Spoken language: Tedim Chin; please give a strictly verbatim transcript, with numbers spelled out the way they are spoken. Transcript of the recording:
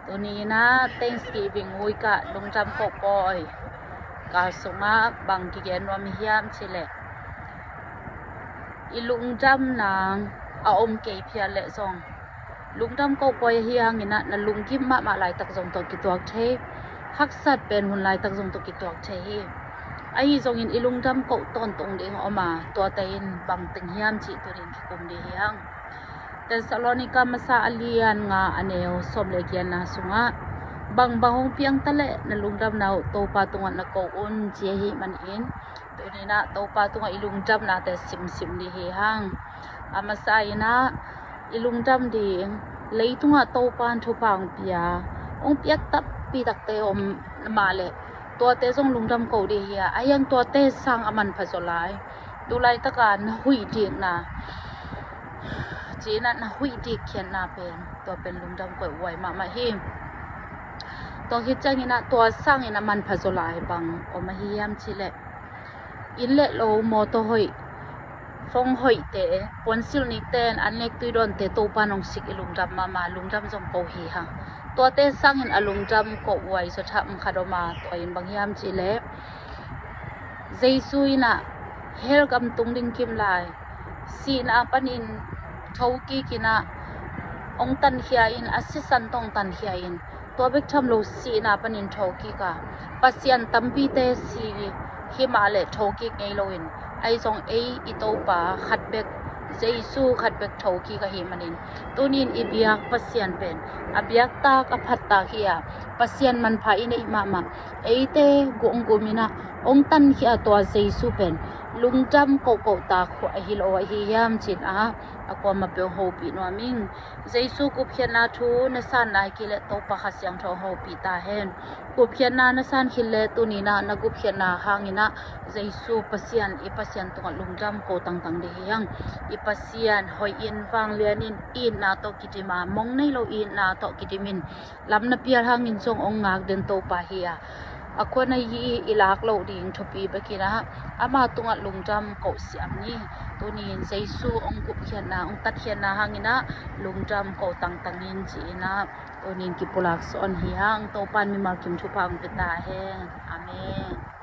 Tuni in ah Thanksgiving week ah lungdam koh pawi kal sungah bang kigen nuam i hiam cih leh, i lungdam nang a om kei phial leh zong, lungdam koh pawi ahi hangin ah na lunggim mahmah laitak zong tawh kituak thei, haksat pen hun laitak zong tawh kituak thei hi. Ahi zongin i lungdam koh tawntung ding a om a, tuate in bang teng hiam cih tuni in kikum dih hi hang. Thessalonika masa a lian nga a neu sawm le giatna sungah, bangbang hong piang ta leh na lungdamna uh Topa tungah na ko un, ci ahih manin, tuni in ah Topa tungah i lungdamnate simsim dih hi hang. A masa in ah i lungdam ding, leitungah Topa in thupha hong pia, hong piak tampi takte om mah leh, tuate zong lungdam koh dih hi a, ahi hang tuate sang a manpha zaw lai. Tu laitaka na huih dikna, ci-in ah na huih dik khiatna pen, tua pen lungdam koh huai mahmah hi. Tua khit ciangin ah tua sangin a manpha zaw lai bang om ahi hiam cih leh, inn le lo, mawtaw hoih, phone hoihte, puansilh nikte, an lek tui dawnte Topa in hong sik i lungdam mahmah, lungdam zong koh hi hang. Tuate sangin a lungdam koh huai zaw tham khat om a, tua in bang hiam cih leh, Jesu in ah hell gam tung ding kim lai, sihna panin thokik in ah hong tankhia in, a sisan tawh hong tankhia in, tua bek tham lo sihna panin thokik a, pasian tampite si hi mah leh thokik ngei loin, ahi zong ei i Topa khat bek, Jesu khat bek thokik ahih manin, tuni in i biak Pasian pen a biaktak a phattak hi a, Pasian manpha i neih mahmah, eite gumgum in ah hong tankhia tua Jesu pen lungdam kohkoh tak uh ahi lo ahi hiam ci-in ah a kuamah peuh hopih nuam ing. Jesu gupkhiatna thu na san nai kei leh Topa Kha Siangtho hopih ta hen. Gupkhiatna na san khit leh tuni in ah na gupkhiatna hangin ah Jesu Pasian, i Pasian tungah lungdam koh tangtang dih hi hang. I Pasian hoih in, vanglian in, itna tawh kidim a, mong nei lo itna tawh kidim in, lam na pial hangin zong hong ngak den Topa hi a, a khua na hi i lak loh ding thupi bek in ah ama tungah lungdam koh siam ni. Tuni in Jesu hong gupkhiatna, hong tatkhiatna hangin ah lungdam koh tangtang in ci-in ah tuni in kipulak sawn hi hang. Topa in mimal kim thupha hong pia ta hen. Amen.